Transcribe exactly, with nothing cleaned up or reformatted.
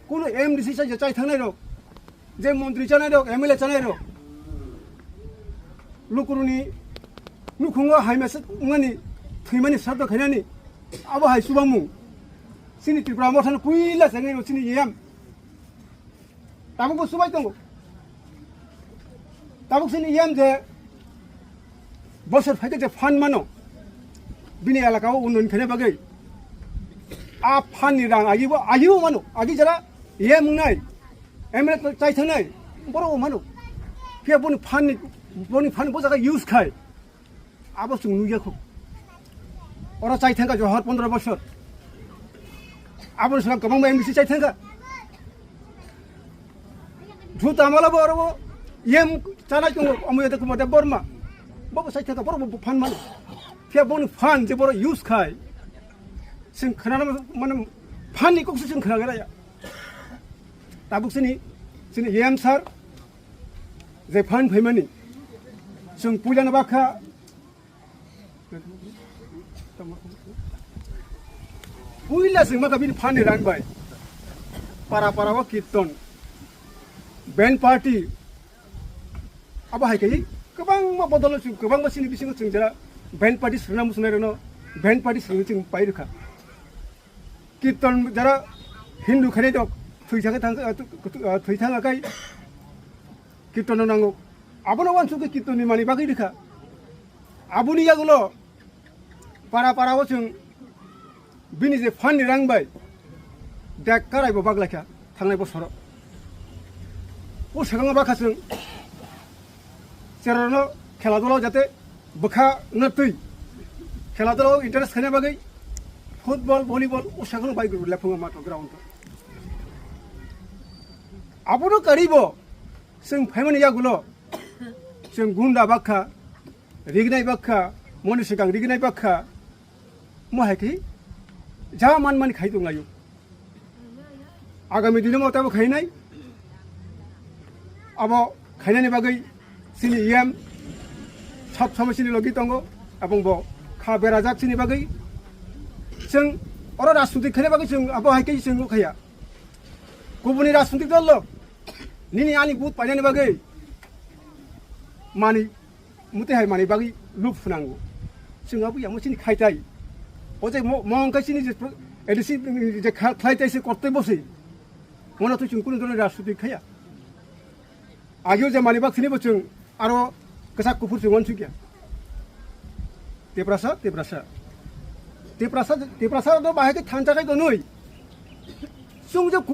Kuno M D C chai, chai thangnai rok, je montri chanai rok, M L A chanai rok, lukuruni nukhungo haima se wngmani thwimani sardo khainani abo hai chubamung. Chini Tripura mothano puila chengwi rw chini E M. Tabukbo subai tongo. Tabuk sini iyam je bosor phaikhe je fund mano, bini elaka o unnoyon khaina bagwi a fund ni rang agibo, agibo mano, agi jara iyam wngnai, M L A chai thangnai, borok o mano. Phiya boni fund ni, boni fund bo jaga use khai. Abo chwng nukya kho. Oro chai thangkha Johor pondro bosor. Aboni swkang kwbangma M D C chai thangkha. Juta mala bo oro bo yem chanai tongo, omo yata Kumar Deb Borma. Bo bo chai thangkha, borok bo phan mano. Phiya boni phan je borok use khai. Chwng khwnana mane phan ni kok se chwng khwna gra ya. Tabuk sini, sini yem sir. Je phan phaimani. Chwng puila no bakha. Puila chwng maka bini phan ni rang bai. Para para o kirton. Band party. Abo hai kai kwbangma bodol chwng kwbangma sini bisingo chwng jara band party swrwngna muchungnai rokno band party swrwngwi chwng pai rwkha. Kirton jara Hindu khainai dok thwi thang thang thwi thang akai. Kirtono nango. Abono wansuk khe kirtonni mani bagwi rikha. Aboni yagulo para para o chwng bini je phan ni rang bai dek karai bo baglaikha thangnai bosoro. O sakang bakha chwng cherorno khela dolo jate bwkha na twi khela dolo interest khaina bagwi football, volleyball o sakang bai guru lephunga mato ground. Abono karibo chwng phaimani yagulo chwng gunda bakha, rignai bakha, moni swkang rignai bakha, mo hai khe ja man mani khai tong laio. Agami dino mo tabo khainai, abo khainani bagwi chini E M sab samai chini logi tongo, abong bo kha berajak chini bagwi. Chwng oro rajniti khaina bagwi chwng abo hai khe chwng khaya. Kubuni rajniti dol lo nini ani but painani bagwi mani muti hai mani bagwi lub phunango. Chwng abo yamo chini khaitai. O je mo, mo wngkha chini je pro-, A D C je kha-, khlaitai se kortoi bosoi. Mono to chwng kunu dole rajniti khaya. Agio je mani bak sini bo chwng aro kwchak kuphur chwng wansukya. Tiprasa, Tiprasa. Tiprasa, Tiprasa do bahai khe thansa khai tonwi. Chwng je